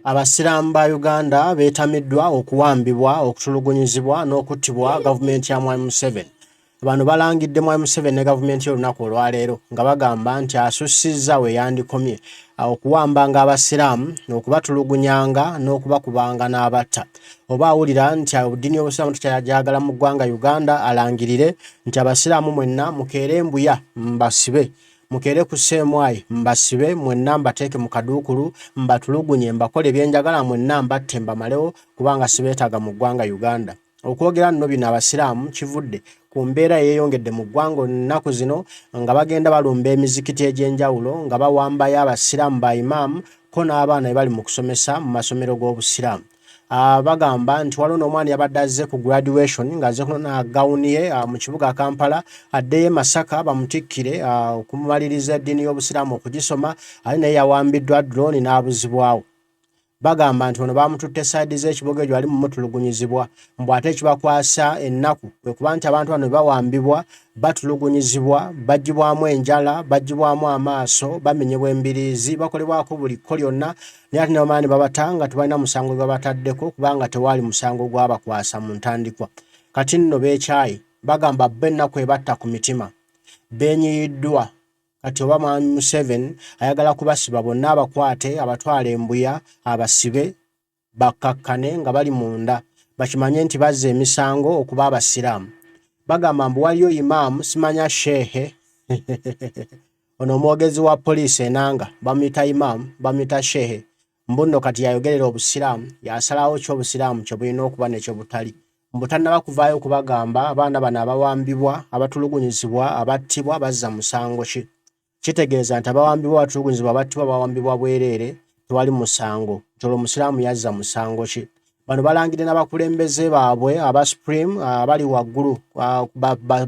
Abasiraamu ba Uganda beetamiddwa okuwambibwa, okutulugunyizibwa n'okuttibwa gavumenti ya Mwami Museveni. Bano balangidde Mwami Museveni ne gavumenti y'olunaku olwaleero nga bagamba nti asussizza we yandikomye okuwambanga Abasiraamu, okubatulugunyanga n'okubakubanga n'abatta. Oba awulira nti eddiini y'Obusiraamu takyagyagala mu ggwanga Uganda alangirire nti Abasiraamu mwenna mukeere mbuya mbasibe Mukeere ku Sseemwayi mbasibe mwenna mbateeke mu kaduukulu mbatulugunye mbakole bye njagala mwenna mbatte mbamalewo kubanga sibeetaaga mu ggwanga Uganda. Okwogera nno bino Abasiraamu kivudde ku mbeera eyeeyongedde mu ggwanga ennaku zino nga bagenda balumba emizikiti egy'enjawulo nga bawambayo Abasiraamu ba Imam ko n'abaana be bali mu kusomesa mu masomero g'Obusiraamu. Bagamba nti waliwo n'omwana yabadde azze ku graduation ng'azze kunona gawuni ye mu kibuga Kampala addeyo e Masaka bamutikkire okumumaliriza eddiini y'Obusiraamu okugisoma ate naye yawambiddwa drone n'abuzibwawo. Bagamba nti ono baamututte sayidi z'ekibuga egyo ali mumutulugunyizibwa mbu ate ekibakwasa ennaku kwe kuba nti abantu bano bawambibwa batulugunyizibwa baggyibwamu enjala baggyibwamu amaaso bamenyebwa embiriizi bakolebwako buli kko lyonna naye ate nebamala ne babata nga tebalina musango gwe babataddeko kubanga tewaali musango gwabakwasa mu ntandikwa. Kati nno beekyaye bagamba bo ennaku ebatta ku mitima beenyiyiddwa kati oba mwami Museveni ayagala kubasiba bonna abakwate abatwale embuya abasibe bakkakkane nga bali munda bakimanye nti bazza emisango okuba abasiraamu. Bagamba mbu waliyo imaamu simanya shehe ono omwogezi wa poliisi enanga bamuyita imaamu bamuyita shehe mbu nno kati yayogerera obusiraamu yasalawo ki obusiraamu kye bulina okuba ne kye butali mbu tannaba kuvaayo kubagamba abaana bano abawambibwa abatulugunyizibwa abattibwa bazza musango ki. Kitegeeza nti abawambibwa abatulugunyizibwa abattibwa bawambibwa bwereere tewali musango nti olwo omusiraamu yazza musango ki. Bano balangidde n'abakulembeze baabwe aba Supreme abali waggulu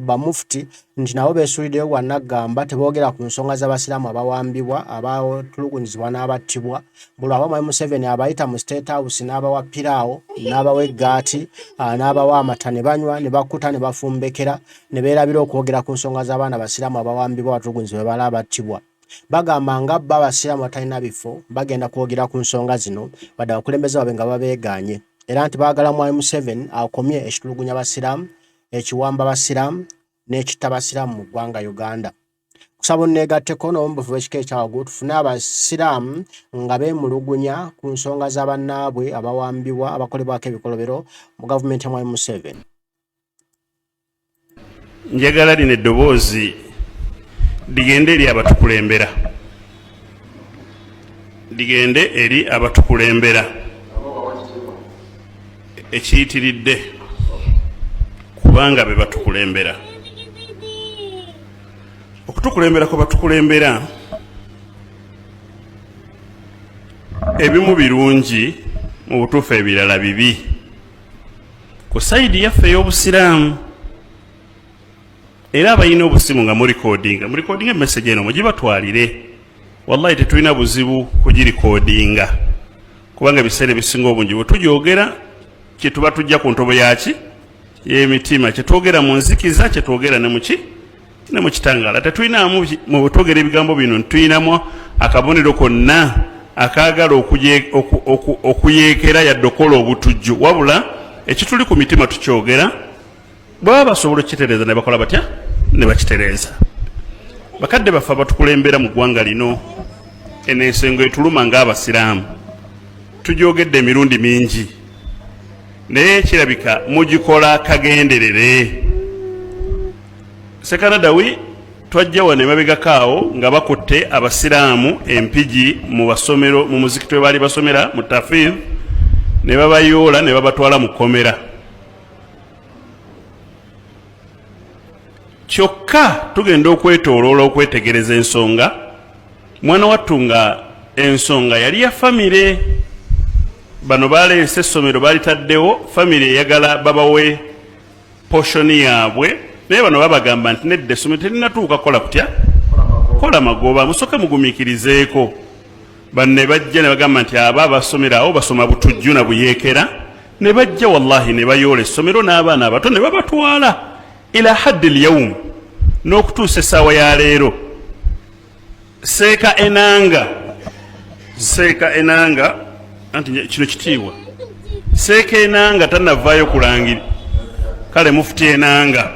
bamufti nti nabo beesuuliddeyo gwa naggamba teboogera ku nsonga z'abasiraamu abawambibwa abatulugunyizibwa n'abattibwa buli aba Mwami Museveni abayita mu State House n'abawa piraawo n'abawa eggaati n'abawa amata ne banywa ne bakkuta ne bafumbekera ne beerabira okwogera ku nsonga z'abaana abasiraamu abawambibwa abatulugunyizibwa bala abattibwa. Bagamba nga bo abasiraamu abatalina bifo bagenda kwogera ku nsonga zino wadde abakulembeze baabwe nga babeegaanye era nti baagala Mwami Museveni akomye ekitulugunya basiraamu, ekiwamba basiraamu n'ekitta basiraamu mu ggwanga Uganda. Kusaba onneegatteko n'obumbufu bw'ekika ekya waggulu tufune abasiraamu nga beemulugunya ku nsonga za bannaabwe abawambibwa abakolebwako ebikolobero mu gavumenti ya Mwami Museveni. Njagala lino eddoboozi ligende eri abatukulembera, ligende eri abatukulembera ekiyitiridde, kubanga be batukulembera. Okutukulembera kwe batukulembera ebimu birungi, mu butuufu ebirala bibi. Ku sayidi yaffe ey'obusiraamu era abalina obusimu nga murikodinga, murikodinga emessage eno mugibatwalire. Wallahi tetulina buzibu kugirikodinga, kubanga ebiseera ebisinga obungi bwe tugyogera kyetuba tujja ku ntobo yaki y'emitima, kyetwogera mu nzikiza, kyetwogera ne muki ne mu kitangaala. Tetulinamu mu bwetwogera ebigambo bino ntulinamu akabonero konna akaagala okuyeekera yadde okukola obutujju, wabula ekituli ku mitima tukyogera. Bwaba basobola okukitereeza ne bakola batya ne bakitereeza. Bakadde baffe abatukulembera mu ggwanga lino, eno ensengo etuluma ng'abasiraamu tugyogedde emirundi mingi, naye kirabika mugikola kagenderere. Sekanadawi twajja wano emabegako awo nga bakutte abasiraamu empigi mu basomero mu muzikiti we baali basomera mu tafidh, ne babayoola ne babatwala mu kkomera. Kyokka tugenda okwetooloola okwetegereza ensonga, mwana wattu nga ensonga yali ya famire. Bano baleese essomero balitaddewo, famire eyagala babawe poshoni yaabwe, naye bano babagamba nti nedda, essomero terinatuuka kukola kutya kola magoba, musooke mugumiikirizeeko. Bano ne bajja ne bagamba nti abo abasomera awo basoma butujju na buyeekera, ne bajja wallahi ne bayoola essomero n'abaana abato ne babatwala ila haddi lyaum, n'okutuusa essaawa ya leero. Seeka Enanga, Seeka Enanga Anti kino kitiibwa. Seeka Enanga tannavaayo kulangirira, kale Mufuti Enanga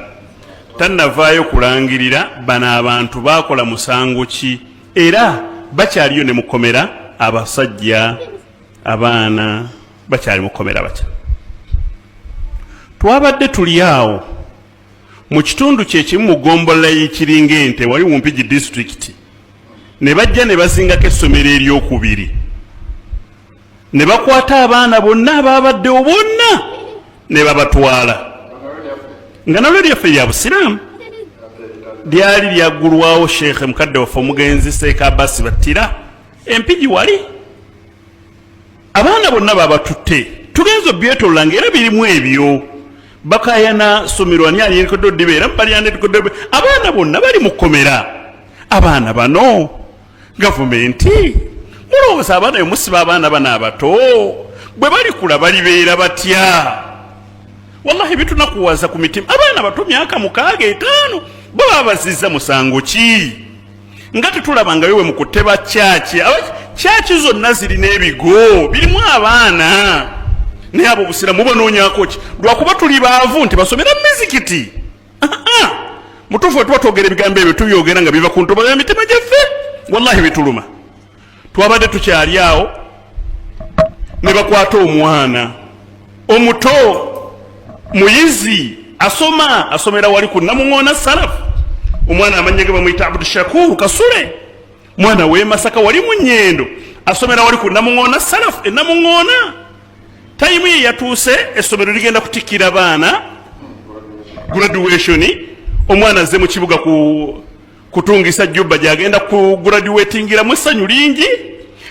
tannavaayo kulangirira bano abantu baakola musango ki, era bakyaliyo ne mukomera. Abasajja, abaana bakyali mukomera batya? Twabadde tuli awo mu kitundu kyekimu mu ggombolola y'ekiringa ente wali Wumpigi disitulikiti, ne bajja ne bazingako essomero eryokubiri ne bakwata abaana bonna abaabaddewo bonna ne babatwala, nga nalyo lyaffe lya busiraamu lyali lyaggulwawo Sheekhe mukadde waffe omugenzi Seeka Abasi Battira Empigi wali. Abaana bonna babatutte, tugenza obyetolola nga era birimu ebyo bakayana somero ani alyerekedde odibeera balyandekedde. Abaana bonna bali mu kkomera. Abaana bano gavumenti mulowooza abaana bemusiba, abaana bano abato bwe balikula balibeera batya? Wallahi bitunakuwaza ku mitima. Abaana bato myaka 6, 5, bo babaziza musango ki? Nga tetulabangayo we mukutte ba kyaki. Kyaki zonna zirina ebigo birimu abaana, naye abo obusiramu mubanoonyako ki? Lwakuba tuli baavu nti basomera mizikiti. Mutuufu tuba twogera ebigambo ebyo, tubyogera nga biva ku ntobo ya mitima gyaffe. Wallahi bituluma. Twabadde tukyali awo ne bakwata omwana omuto, muyizi, asoma, asomera wali ku Namuŋoona Salafu. Omwana amanya ge bamuyita Abdushakur Kasule, mwana w'e Masaka wali mu Nyendo, asomera wali ku Namuŋoona Salafu e Namuŋoona. Tayimu ye yatuuse, essomero ligenda kutikkira baana graduation. Omwana azze mu kibuga ku kutungisa jubba gyagenda ku graduatingiramu essanyu lingi.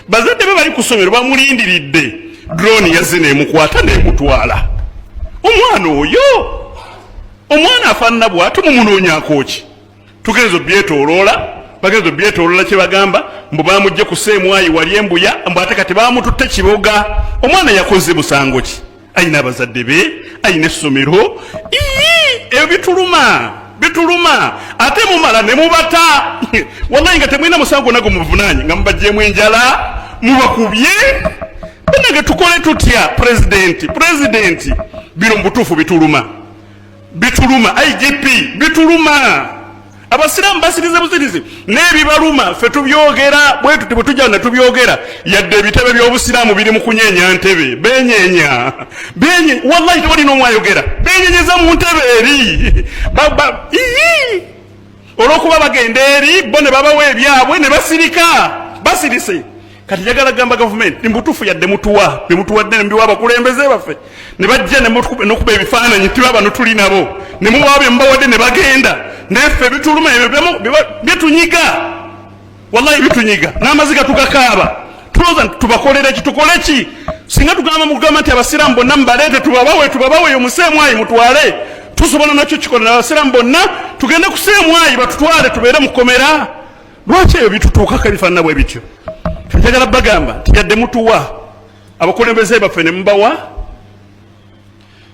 Bazadde be bali ku ssomero bamulindiridde. Drone yazze nemukwata nemutwala. Omwana oyo, omwana afaanana bw'atyo, mumunoonyako ki? Tugenza obyetoloola, bagenza obyetoloola. Kye bagamba mbu bamugje ku seemwayi wali Embuya, mbu ate kati bamututte Kiboga. Omwana yakoze musango ki? Ayina abazadde be, ayina essomero. Ii, ebyo bituluma, bituluma. Ate mumala ne mubata, wallahi nga temulina musango nago muvunaanye, nga mubajjeemu enjala, mubakubye. Banange, tukole tutya? Pulezidenti, pulezidenti, bino mu butuufu bituluma, bituluma. IGP, bituluma. Abasiraamu basirize busirizi n'ebibaluma ffe tubyogera bwe tuti, bwe tujja ne tubyogera. Yadde ebitebe by'obusiraamu biri mu kunyeenya ntebe, benyeenya benye, wallahi tewali n'omu ayogera, benyenyeza mu ntebe eri. Ii! Olw'okuba bagenda eri bo ne babawa ebyabwe ne basirika, basirise. Kati njagala gamba gavumenti mbutuufu, yadde mutuwa byemutuwadde ne mubiwa abakulembeze baffe ne bajja ne nokuba ebifaananyi nti bano tuli nabo, ne mubawa bye mubawadde ne bagenda, naye ffe bituluma ebyo byetunyiga, wallahi bitunyiga n'amaziga tugakaaba. Tulowooza nti tubakolere ki? Tukole ki? Singa tugamba mugamba nti abasiraamu bonna mubaleete tubabawe, tubabawe eyo museemwayi mutwale, tusobola nakyo kikola. Abasiraamu bonna tugende ku seemwayi batutwale tubeere mukomera. Lwaki ebyo bitutuukako ebifaanana bwe bityo? Njagala bagamba nti yadde mutuwa abakulembeze baffe ne mubawa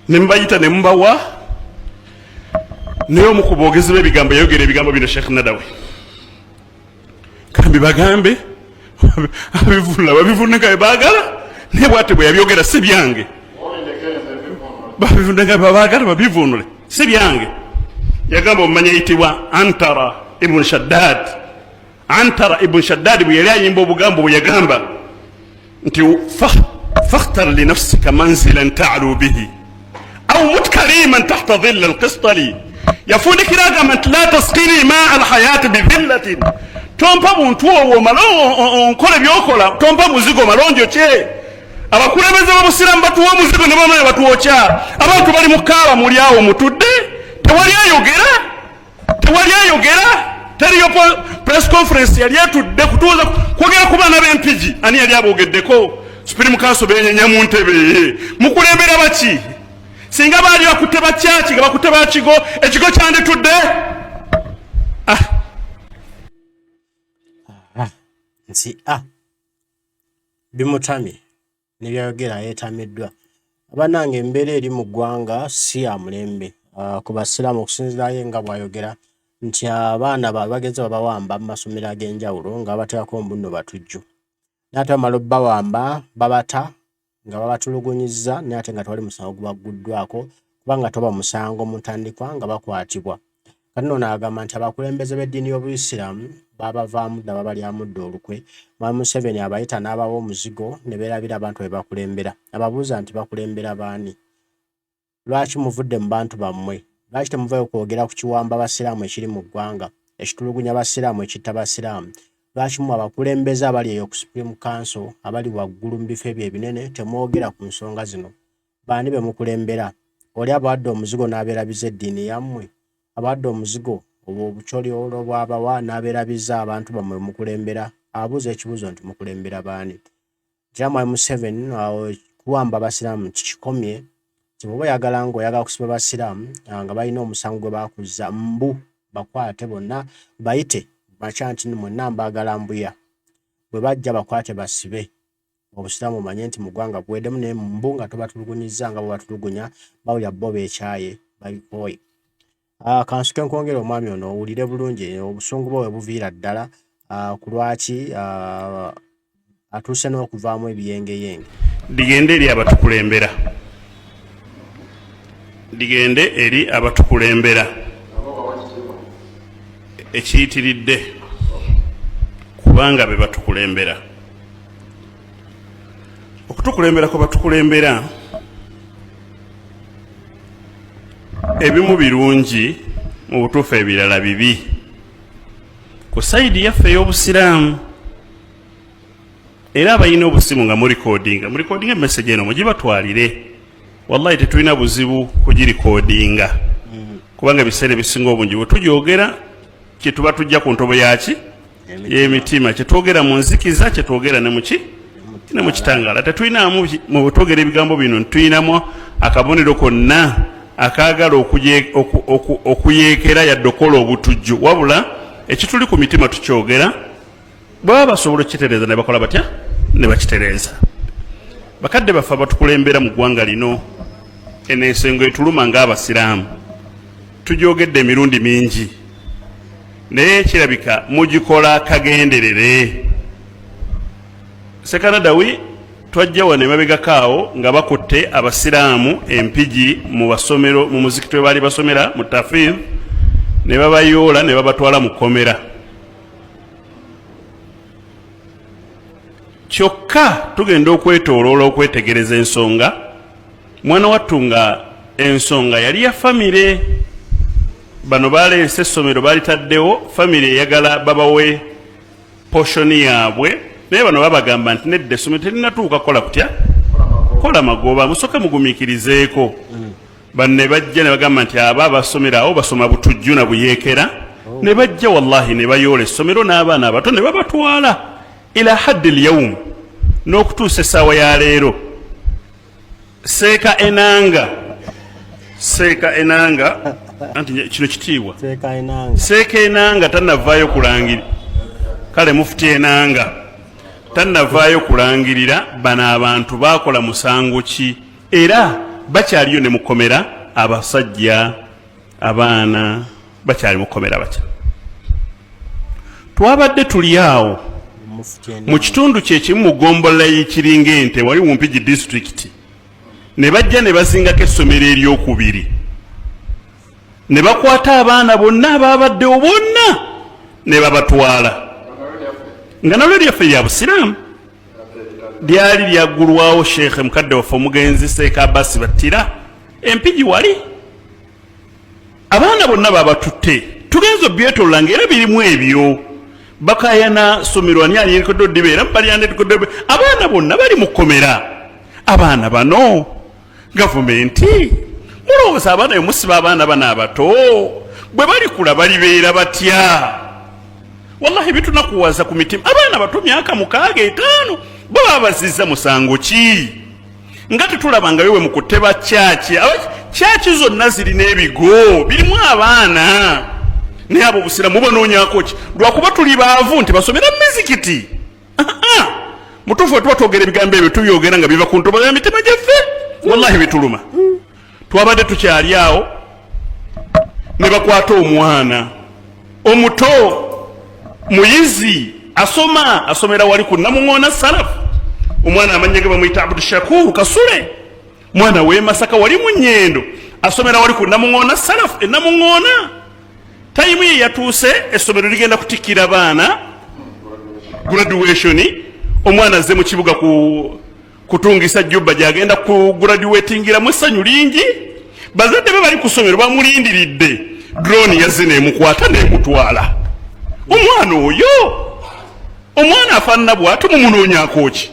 ne mubayita ne mubawa, naye omu ku boogezi b'ebigambo yayogera ebigambo bino, Sheikh Nadawi, kambi bagambe abivunula babivunule nga bebaagala, naye bwate bwe yabyogera, si byange. Babivunule nga bebaagala, babivunule, si byange. Yagamba omumanyi ayitibwa Antara Ibn Shaddad. Antara Ibn Shaddad bwe yali ayimba obugambo bwe yagamba nti fakhtar linafsika manzilan ta'lu bihi aw mut kariman tahta dhilla alqistali. Yafundikira agamba nti la tasqini maa alhayati bidhillatin, tompa buntu obwo omale onkole byokola, tompa muzigo omale onjokye. Abakulembeze b'obusiraamu batuwa omuzigo ne bamala batwokya. Abantu bali mu kaaba, muli awo mutudde, tewali ayogera, tewali ayogera, teriyo press conference yali etudde kutuuza kwogera ku baana b'Empigi. Ani yali aboogeddeko? Supreme Council benyenya mu ntebe. Mukulembera baki? Singa baali bakutte bakyaki nga bakutte bakigo, ekigo kyanditudde. Ah. Nti a bimutamye ne byayogera yeetamiddwa. Bannange, embeera eri mu ggwanga si ya mulembe ku basiraamu, okusinziirayo nga bw'ayogera nti abaana baabwe bagenze babawamba mu masomero ag'enjawulo nga babateekako mbu nno batujju. Naye ate bamala obbawamba babata. nga babatulugunyizza naye ate nga tewali musango gubagguddwako kubanga toba musango mu ntandikwa nga bakwatibwa. Kati nno ono agamba nti abakulembeze b'eddiini y'Obuyisiraamu baabavaamu dda babalyamu dda olukwe. Mwami Museveni abayita n'abawa omuzigo ne beerabira abantu be bakulembera. Ababuuza nti bakulembera baani? Lwaki muvudde mu bantu bammwe? Lwaki temuvaayo kwogera ku kiwamba Basiraamu ekiri mu ggwanga, ekitulugunya Basiraamu, ekitta Basiraamu? Lwaki mmwe abakulembeze abali eyo ku Supreme Council, abali waggulu mu bifo ebyo ebinene temwogera ku nsonga zino? Baani be mukulembera? Oli abawadde omuzigo n'abeerabiza eddiini yammwe? Abawadde omuzigo obwo obucolyolo bw'abawa n'abeerabiza abantu bammwe be mukulembera? Abuuza ekibuuzo nti mukulembera baani? Nti era Mwami Museveni awo kuwamba Basiraamu kikikomye nti bw'oba oyagala ng'oyagala kusiba Basiraamu nga balina omusango gwe baakuzza mbu bakwate bonna bayite makya nti mwenna mbaagala mbuya bwe bajja bakwate basibe Obusiraamu omanye nti mu ggwanga buwedemu naye mbu nga tobatulugunyizza nga bwebatulugunya bawulira bo beekyaye babikooye. Ah, kansuke nkwongere omwami ono owulire bulungi eh, obusungu bwe webuviira ddala ah, ku lwaki ah, atuuse n'okuvaamu ebiyengeyenge. Ligende eri abatukulembera, ligende eri abatukulembera ekiyitiridde kubanga be batukulembera. Okutukulembera kwe batukulembera ebimu birungi mu butuufu ebirala bibi ku sayidi yaffe ey'obusiraamu era abalina obusimu nga mulikodinga mulikodinga emesegi eno mugibatwalire wallahi tetulina buzibu kugirikodinga kubanga ebiseera ebisinga obungi bwe tugyogera kyetuba tujja ku ntobo yaki y'emitima kyetwogera mu nzikiza kyetwogera ne muki ne mu kitangaala tetulinamu mu bwetwogera ebigambo bino ntulinamu akabonero konna akaagala okuyeekera yadde okukola obutujju wabula ekituli ku mitima tukyogera baba basobola okukitereeza ne bakola batya ne bakitereeza bakadde baffe abatukulembera mu ggwanga lino eno ensengo etuluma ng'abasiraamu tugyogedde emirundi mingi naye kirabika mugikola kagenderere sekanadawi twajja wano emabegako awo nga bakutte abasiraamu empigi mu basomero mu muzikiti we baali basomera mu tafidh ne babayoola ne babatwala mu kkomera kyokka tugenda okwetooloola okwetegereza ensonga mwana wattu nga ensonga yali ya famire bano baleese essomero balitaddewo famire eyagala babawe poshoni yaabwe naye bano babagamba nti nedda essomero terinatuuka kukola kutya kola magoba musooke mugumiikirizeeko bano ne bajja ne bagamba nti aba abasomera awo basoma butujju na buyeekera oh. ne bajja wallahi ne bayoola essomero n'abaana abato ne babatwala ila haddi lyaum n'okutuusa essaawa ya leero seeka enanga seeka enanga anti kino kitiibwa seeka enanga tanavaayo kulangiri kale mufuti enanga tanavaayo kulangirira bano abantu baakola musango ki era bakyaliyo ne mukomera abasajja abaana bakyali mukomera batya twabadde tuli awo mu kitundu kyekimu mu ggombolola y'ekiringa ente wali wumpigi disitulikiti ne bajja ne bazingako essomero eryokubiri ne bakwata abaana bonna abaabaddewo bonna ne babatwala nga nalyo lyaffe lya busiraamu lyali lyaggulwawo sheekhe mukadde waffe omugenzi seeka abasi battira empigi wali abaana bonna babatutte tugenza obyetolola nga era birimu ebyo bakayana somero ani alyekodde odibeera balyandekodde abaana bonna bali mu kkomera abaana bano gavumenti mulowooza abaana bemusiba abaana bano abato bwe balikula balibeera batya wallahi bitunakuwaza ku mitima abaana bato myaka mukaaga etaano bo babaziza musango ki nga tetulabangayo we mukutte ba kyaki kyaki zonna zirina ebigo birimu abaana naye abo obusiramu banoonyako ki lwakuba tuli baavu nti basomera mizikiti mutuufu wetuba twogera ebigambo ebyo tubyogera nga biva ku ntobo ya mitima gyaffe wallahi bituluma twabadde tukyali awo ne bakwata omwana omuto muyizi asoma asomera wali ku namuŋoona salafu Omwana amannya ge bamuyita Abdushakur Kasule, mwana w'e Masaka, wali mu Nyendo, asomera wali ku Namuŋoona Salafu e Namuŋoona. Tayimu ye yatuuse, essomero ligenda kutikkira baana graduation. Omwana azze mu kibuga ku kutungisa jubba gyagenda ku graduatingiramu essanyu lingi. Bazadde be bali ku ssomero bamulindiridde. Drone yazze nemukwata nemutwala. Omwana oyo, omwana afaanana bw'atyo, mumunoonyako ki?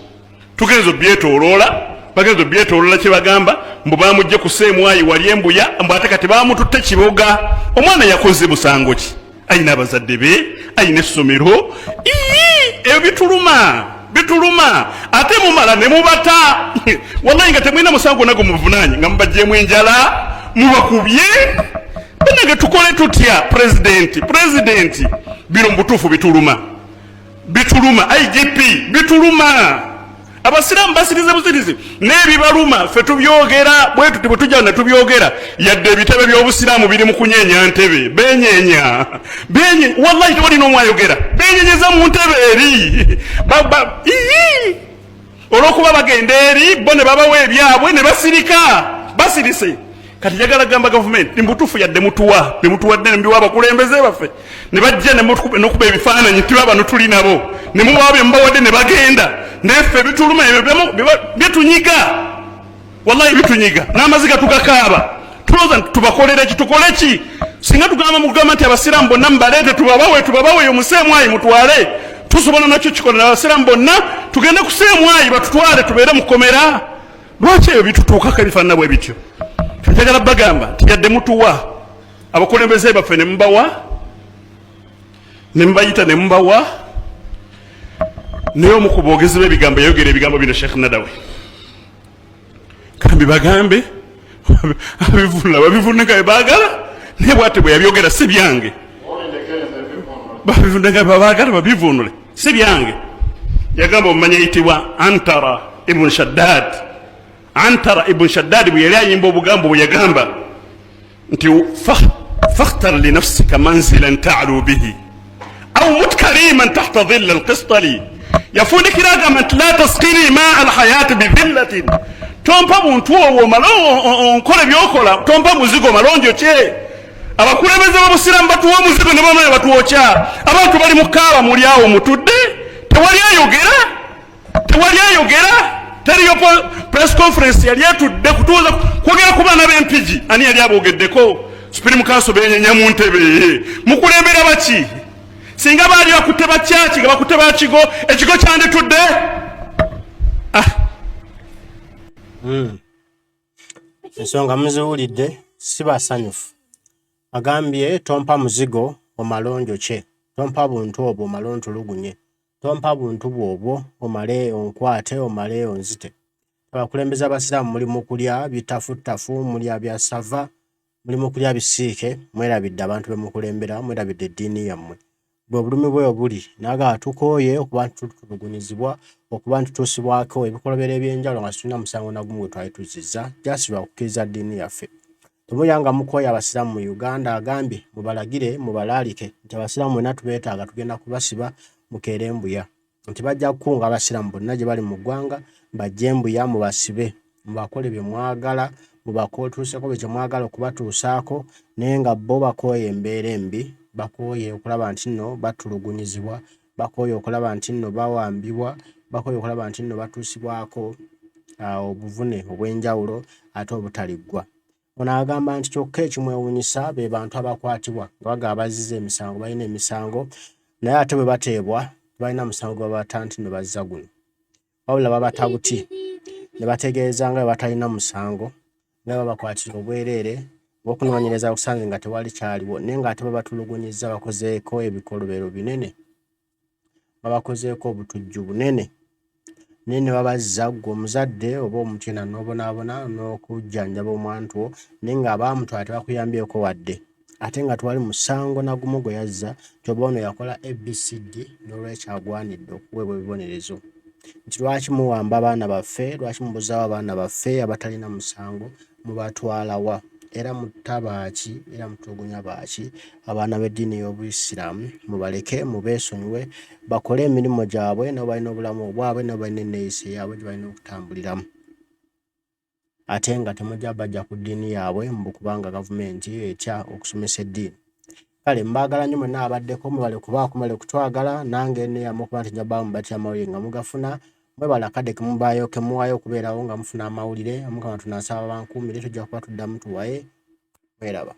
Tugenza obyetoloola, bagenza obyetoloola. Kyebagamba mbu bamugje ku seemwayi wali embuya, mbu ate kati bamututte Kiboga. Omwana yakoze musango ki? Ayina abazadde be, ayina essomero. Ii, ebyo bituluma, bituluma. Ate mumala ne mubata, wallahi, nga temulina musango nago muvunanye, nga mubajjemu enjala, mubakubye. Banange, tukole tutya? Pulezidenti, pulezidenti, bino mu butuufu bituluma, bituluma. IGP, bituluma. Abasiraamu basirize busirizi n'ebibaluma ffe tubyogera bwe tuti, bwe tujja ne tubyogera. Yadde ebitebe by'obusiraamu biri mu kunyeenya ntebe, benyeenya benye, wallahi tewali n'omu ayogera, benyenyeza mu ntebe eri. Ii! Olw'okuba bagenda eri bo ne babawa ebyabwe ne basirika, basirise. Kati njagala gamba gavumenti mbutuufu, yadde mutuwa byemutuwadde ne mubiwa abakulembeze baffe ne bajja ne nokuba ebifaananyi nti bano tuli nabo, ne mubawa bye mubawadde ne bagenda, naye ffe bituluma ebyo byetunyiga, wallahi bitunyiga n'amaziga tugakaaba. Tulowooza nti tubakolere ki? Tukole ki? Singa tugamba mugamba nti abasiraamu bonna mubaleete tubabawe, tubabawe eyo museemwayi mutwale, tusobola nakyo kikola. Abasiraamu bonna tugende ku seemwayi batutwale tubeere mukomera. Lwaki ebyo bitutuukako ebifaanana bwe bityo? Njagala bagamba nti yadde mutuwa abakulembeze baffe ne mubawa ne mubayita ne mubawa, naye omu ku boogezi b'ebigambo yayogera ebigambo bino, Sheikh Nadawi, kambi bagambe abivunula babivunule nga bwebaagala, naye bwate bwe yabyogera, si byange. Babivunule nga bwebaagala, babivunule, si byange. Yagamba omumanyi ayitibwa Antara Ibn Shaddad. Antara Ibn Shaddad bwe yali ayimba obugambo bwe yagamba nti fakhtar linafsika manzilan ta'lu bihi aw mut kariman tahta dhilla alqistali. Yafundikira agamba nti la tasqini maa alhayati bidhillatin, tompa buntu obwo omale onkole byokola, tompa muzigo omale onjokye. Abakulembeze b'obusiraamu batuwa omuzigo ne bamala batwokya. Abantu bali mu kaaba, muli awo mutudde, tewali ayogera, tewali ayogera, teriyo press conference yali etudde kutuuza kwogera ku baana b'Empigi. Ani yali aboogeddeko? Supreme Council benyenya mu ntebe. Mukulembera baki? Singa baali bakutte bakyaki nga bakutte bakigo, ekigo kyanditudde. Ah. Ensonga muziwulidde, si basanyufu. Agambye tompa muzigo omale onjokye, tompa buntu obwo omale ontulugunye, tompa buntu bwobwo omale onkwate, omale onzite. Abakulembeze abasiraamu muli mu kulya bitafuttafu, mulya bya sava, muli mu kulya bisiike, mwerabidde abantu be mukulembera, mwerabidde eddiini yammwe. Bwe obulumi bwe obuli n'agamba tukooye okuba nti tutulugunyizibwa, okuba nti tutuusibwako ebikolobero eby'enjawulo nga situlina musango na gumu gwe twali tuzzizza, just lwa kukkiriza ddiini yaffe. Temulya nga mukooye abasiraamu mu Uganda, agambye mubalagire, mubalaalike nti abasiraamu mwenna tubeetaaga, tugenda kubasiba mukeere Mbuya. Nti bajja kukunga abasiraamu bonna gye bali mu ggwanga bajje Mbuya mubasibe, mubakole bye mwagala, mubatuuseko bye mwagala okubatuusaako, naye nga bo bakooye embeera embi, bakooye okulaba nti nno batulugunyizibwa, bakooye okulaba nti nno bawambibwa, bakooye okulaba nti nno batuusibwako obuvune obw'enjawulo ate obutaliggwa. Ono agamba nti kyokka ekimwewunyisa be bantu abakwatibwa nga bagamba bazizza emisango, balina emisango, naye ate bwe bateebwa tebalina musango gwe babata nti nno bazza guno, wabula babata buti ne bategeeza nga bwe batalina musango, nga babakwatira obwereere ng'okunoonyereza kusanze nga tewali kyaliwo, naye ng'ate babatulugunyizza, bakozeeko ebikolobero binene, babakozeeko obutujju bunene, naye ne babazza. Ggwe omuzadde oba omutyena n'obonaabona n'okujjanjaba omwantu wo, naye ng'abaamutwala tebakuyambyeko wadde, ate nga tewali musango na gumu gwe yazza nti oba ono yakola ABCD n'olwekyo agwanidde okuweebwa ebibonerezo. Nti lwaki muwamba abaana baffe? Lwaki mubuzaawo abaana baffe abatalina musango? Mubatwala wa? era mutta baaki era mutulugunya baaki? Abaana b'eddiini y'Obuyisiraamu mubaleke mubeesonyiwe bakole emirimu gyabwe, nabo balina obulamu obwabwe, nabo balina enneeyisa eyaabwe gye balina okutambuliramu. Ate nga temujja bajja ku ddiini yaabwe mbu kubanga gavumenti etya okusomesa eddiini. Kale mbaagala nnyo mwenna abaddeko, mwebale kubaako, mwebale kutwagala, nange neeyama okuba nti nja bbaawo mubatya amawulire nga mugafuna. Mwebale akadde kemubaayo kemuwaayo okubeerawo nga mufuna amawulire. Omukama tunaasaba bankuumire, tujja kuba tuddamu tuwaye. Mweraba.